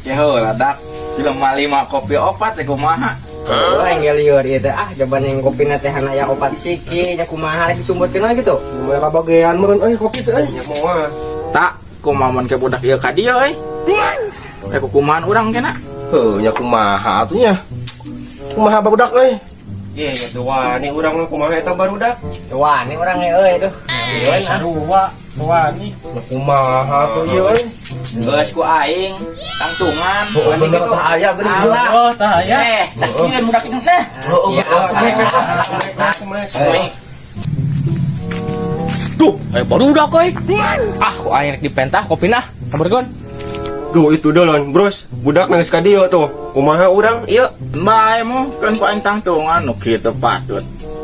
Ya heula dak. Jelema lima kopi opat teh kumaha? Oh, engge lieur ieu teh ah jaban yang kopina teh aya opat siki nya kumaha rek disumbutkeun we gitu. Lumayan kabagean meureun euy kopi teh euy. Ya moal. Tak kumaha mun ke budak ieu ka dieu euy. Eh kukumahan urang kena. Heuh nya kumaha atuh nya. Kumaha barudak euy. Ye, ya tuh wani urang mah kumaha eta barudak. Wah, ini urang ge euy tuh. Iya, Sarua, wani. Nya kumaha atuh ieu euy. Geus ku aing tangtungan. Oh, bener tah aya geuning. Alah. Oh, tah aya. Eh, tah ieu budak itu nah. Oh, Siap. Semek, semek. Duh, aya barudak euy. Ah, ku aing rek dipentah kopina. Kabarkeun. Duh, itu dolon, Bros. Budak nangis ka dieu tuh. Kumaha urang ieu? Bae mu kan ku aing tangtungan nu kitu patut.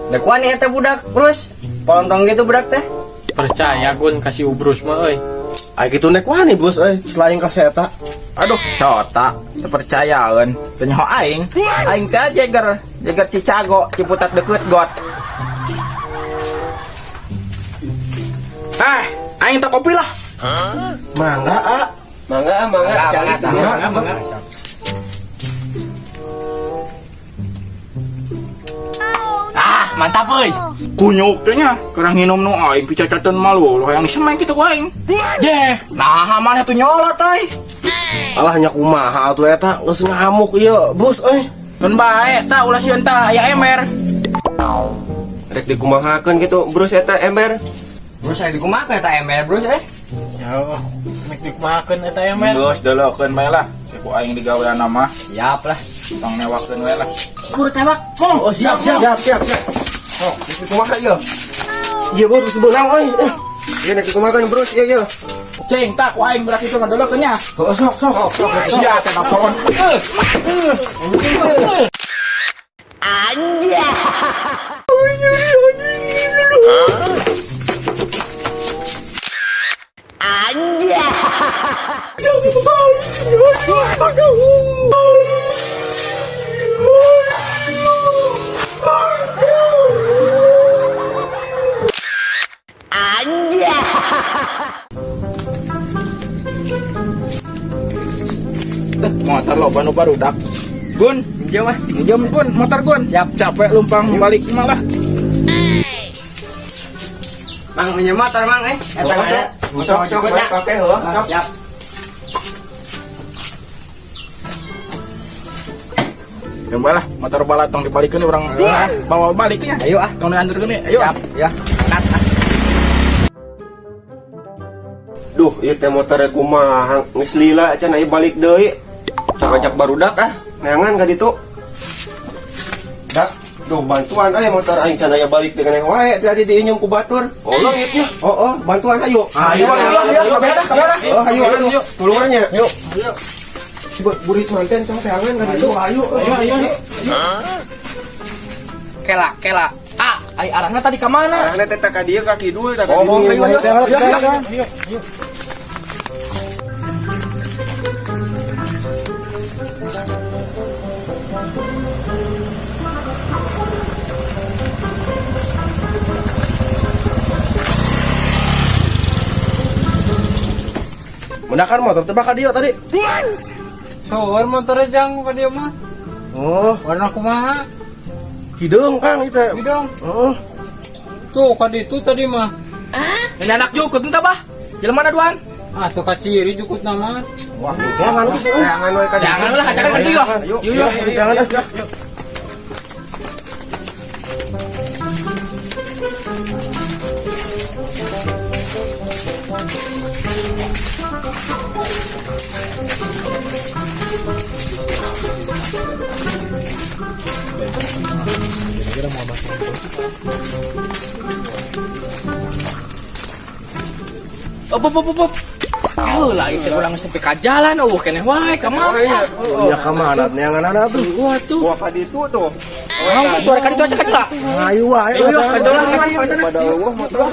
Da kuan eta budak, Bros. Polontong gitu budak teh. Percaya Gun kasih ubrus mah euy. Ai kitu nek wani bos euy, selain ka si eta. Aduh, sota, teu percayaeun. Teu nyaho aing. Aing teh jeger, jeger Cicago, Ciputat deket got. Eh, aing tak kopi lah. Mangga a. Mangga, ah, mangga, calik Mangga, mangga. mangga. Ah, mantap euy. Kunyuk teh nya, kurang nginum nu aing picacateun malu, lu hayang disemeng kitu ku aing. Ye, nah maneh tuh nyolot euy. Alah nya kumaha atuh eta geus ngamuk ieu bos euy. Keun bae tah ulah sieun tah aya ember. Rek dikumahakeun gitu, Bros eta ember. Bros aya dikumaha eta ember, Bros eh. Ya, mek dikumahakeun eta ember. Geus deulekeun bae lah. Ku aing digawean mah, Siap lah. tong newakeun we lah. Buru tewak. Oh siap siap siap siap. siap. Oh, itu kumaha ieu? Iya bos geus beunang euy. Eh, Ieu nek dikumahakeun, Bros, ieu ieu. Cing, tah ku aing berak itu ngadeulekeun nya. Oh, sok sok sok. Sia teh pohon. Motor loba nu barudak. Gun, Ieu mah. minjem Gun, motor Gun. Siap. Capek lumpang balik malah. Mang minjem motor mang eh. Eta Sok, mah aya. Sok, sok, Jemput, ya. pake heuh, sok. Siap. Ya lah, motor bala tong dibalikeun urang bawa balik nya. Ayo ah. Tong diantarkeun ayo. Siap, ya. Angkat ah. Duh, ieu teh motor kumaha geus lila cenah ieu balik deui. Cak ajak barudak ah, neangan ka ditu. Dak, duh bantuan aya motor aing cenah aya balik dengan yang wae tadi diinyum ku batur. Oh, leungit nya. Oh, oh, bantuan ayo. Ayo, ayo, ayo, kabeh kabeh. Oh, ayo, ayo, tulungannya. Yuk. Ayo. Burit manten cang teangan ka ditu. Ayo, ayo, ayo. Kela, kela. Ah, ai arahna tadi ka mana? Arahna teh ka dieu ka kidul tah ka Oh, dieu. ayo, ayo, ayo, ayo. Mendakan motor tebak ka dieu tadi. Soeur motornya jang ka dieu mah. Oh, Warna kumaha? hideung Kang ieu teh. Bidong. Heeh. Tuh ka ditu tadi mah. Ini anak jukut entah bah. Jelema mana duan? Ah, tuh ka ciri jukut nama. Wah, jangan gitu. Teangan we ka ditu. Jangan lah, jangan ka dieu. Yuk, Yuk, yuk, yuk. Jangan ah. Op, op, op, op, op. Oh, lah itu urang geus nepi ka jalan eueuh keneh wae ka mana? Ya ka mana neangan ada tuh. Wah tuh. Wah, ka ditu tuh. Mau tuh ka ditu aja kan lah. Ayo wae. Ayo, ka ditu lah. Pada eueuh motor.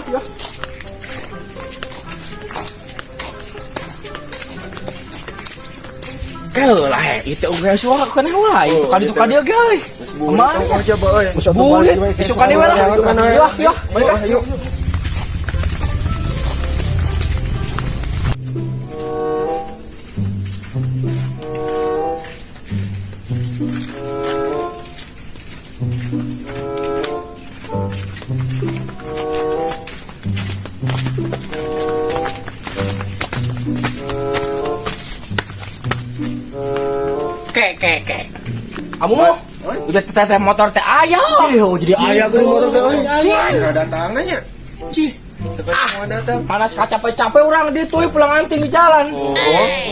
Kelah, itu oge suara keneh wae. Itu ka ditu ka dieu ge euy. Kumaha? Aja bae. Bulit, isukan we lah. Isukan we. Yuk, yuk, balik ah. Yuk. Ke ke ke. Kamu mau? Udah teh motor teh aya. Oh, jadi aya geuning motor teh euy. Kira datang nanya. Cih, Ah, datang. panas capek-capek orang di tuh pulang anting di jalan. Oh,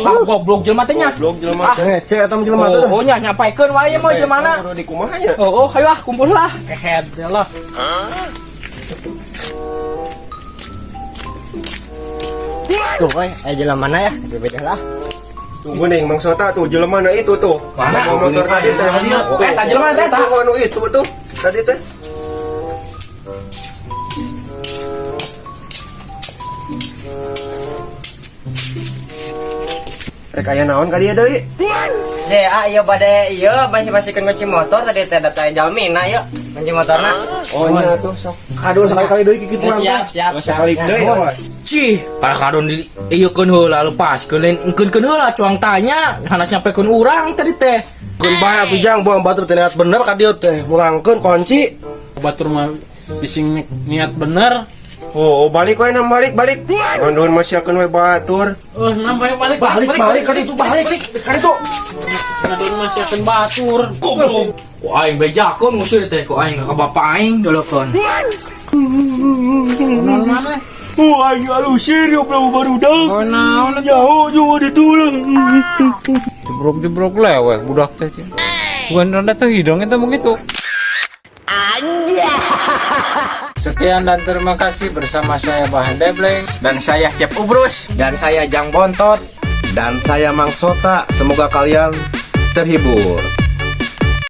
Ah, goblok jelema teh nya. goblok jelema teh. Ngece eta mah jelema teh. Oh, nya nyampaikeun wae mah jelema na. Kudu di kumaha nya? Oh, ayo ah kumpul lah. Kehed ya lah. Tuh euy, aya jelema mana ya? Beda lah. Tuh geuning Mang Sota tuh jelema na itu tuh. Mana? Bawa motor tadi teh. Oh, eta jelema teh eta. Tuh, anu itu tuh tadi teh. Rek aya naon ka dieu deui? Saya ieu bade ieu basi-basikeun kunci motor tadi teh data jalmina ieu kunci motorna. Oh nya tuh sok. Kadon sakali-kali deui kikitu. Siap, siap, siap. Sekali deui awas. Cih, para kadon di ieu keun heula lepaskeun lain engkeun heula cuang tanya hanas nyampekeun urang tadi teh. Keun bae atuh Jang, buang batur teh niat bener ka dieu teh. Mulangkeun kunci. Batur mah bising niat bener. Oh, balik we nam balik balik. Ngandun masyakeun we batur. Oh, nambah balik. Balik balik ka ditu balik. Ka ditu. Ngadon masih akan batur. Goblok. Ku aing bejakeun ngusir teh ku aing ka bapak aing dolokeun. Kenal mana? Oh, aing alusir yo prabu barudak. Oh, naon Jauh juga ditulang. Jebrok-jebrok leweh budak teh. Bukan rada teh hidung eta begitu. Sekian dan terima kasih bersama saya Bahan Debleng. Dan saya Cep Ubrus. Dan saya Jang Bontot. Dan saya Mang Sota, semoga kalian terhibur.